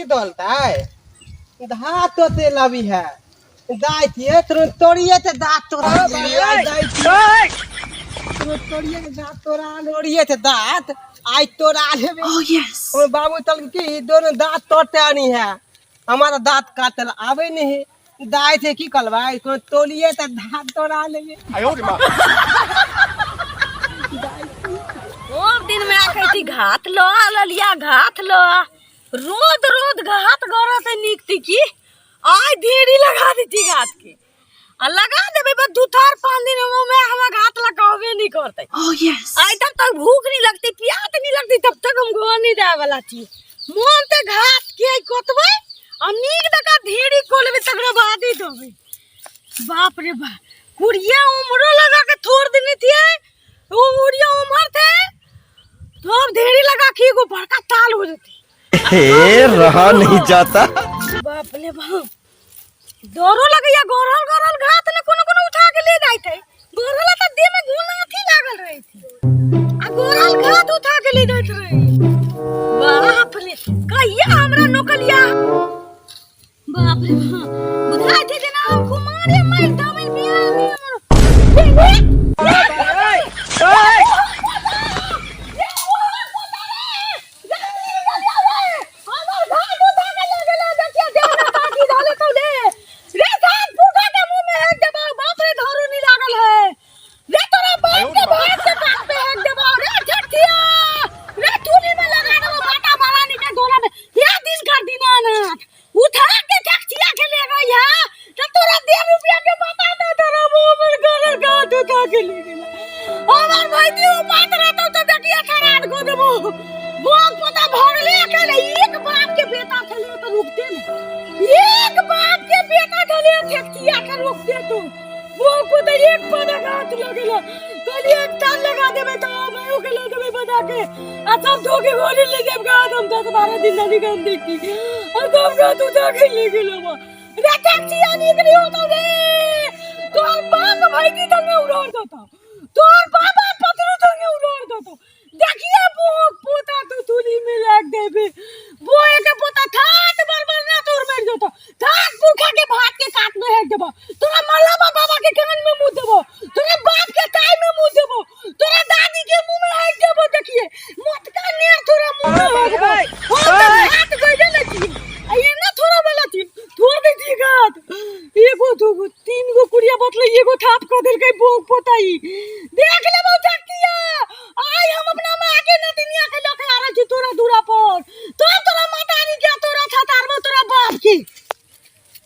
दलतै धात तोते लबी है दाइ थिए तुरंत तोड़िए ते दाँत तोड़ा दाइ थिए तुरंत तोड़िए के दाँत तोड़ा तोड़िए ते दाँत आज तोड़ा लेबे। Oh yes. हमर बाबू तल की दोनों दाँत तोड़ते आनी है, हमारा दाँत काटल आवे नहीं। दाइ थे की करबै, कोनो तोड़िए ते दाँत तोड़ा लेबे। खूब दिन में आखे थी घात लो ललिया घात लो, रोज रोज घात गरऽ से नीक थी की आइ ढेरी लगा देती घात के, आ लगा देबै बस दू चार पाँच दिन में हमरा घात लगाबे नहीं करते। Oh yes. आइ तब तक भूख नहीं लगती, प्यास नहीं लगती, तब तक हम घर नहीं जाए वाला छी। मोन ते घात के कोतबै आ नीक दका ढेरी को लेबै तकरा बाद ही देबै। बाप रे बाप, कुड़िया उमरो लगा के थोड़ देने थी, वो उड़िया उमर थे तो अब ढेरी लगा के एगो बड़का ताल हो जती। हे रहा नहीं जाता। बाप रे बाप, डरो लगैया गरल गरल घात ने कोनो कोनो उठा के ले जाइत है। गरल त देह में घुन अथी लागल रहे थी आ गरल घात उठा के ले जाइत रहे। बाप रे, कहिया हमरा नोकलिया। बाप रे बाप, बुझाइ छै जेना हम कुमारे मरि दबै बियाह में हमर। उठा के टैक्सिया के ले गई है तो तोरा दे रुपया के बता दे, तोरा मुंह पर गरल का उठा के ले गेला। हमर भाई दी बात रहतो तो देखिए खराब को देबो। भोग पता भरले अकेले, एक बाप के बेटा छले तो रुकते ने, एक बाप के बेटा छले टैक्सिया के रुकते तो भोग पता एक पदा घात लगेला। कहली एक ताल लगा देबे तो भाइयों के ले देबे बता के, आ सब धोके गोली ले जाब गा हम 10-12 दिन नहीं गम देखी आ सब गा तू उठा के ले गेलो बा। रे टैक्सी आनी निकली हो तो रे तोर बाप भाई की तो नहीं उड़ाड़ देता, तोर बाबा पतरू तो नहीं उड़ाड़ देता। देखिए भोग पोता तू तुली में लग देबे, वो एक पोता थात बरबर ना तोर मर देता, थात भूखा के भात के काट में हेक देबो, तोरा मल्ला बाबा के कान में मुंह देबो, तोरा बाप के ताई में मुंह देबो, तोरा दादी के मुंह में हेक देबो। देखिए मोटका नेर तोरा मुंह में हेक देबो। हम तो भात गइले न छी, आ ये ना थोड़ा वाला थी थोड़ दे दी गात। एगो दूगो तीन गो कुड़िया बतले एगो थाप क देलकै भोग पोताई।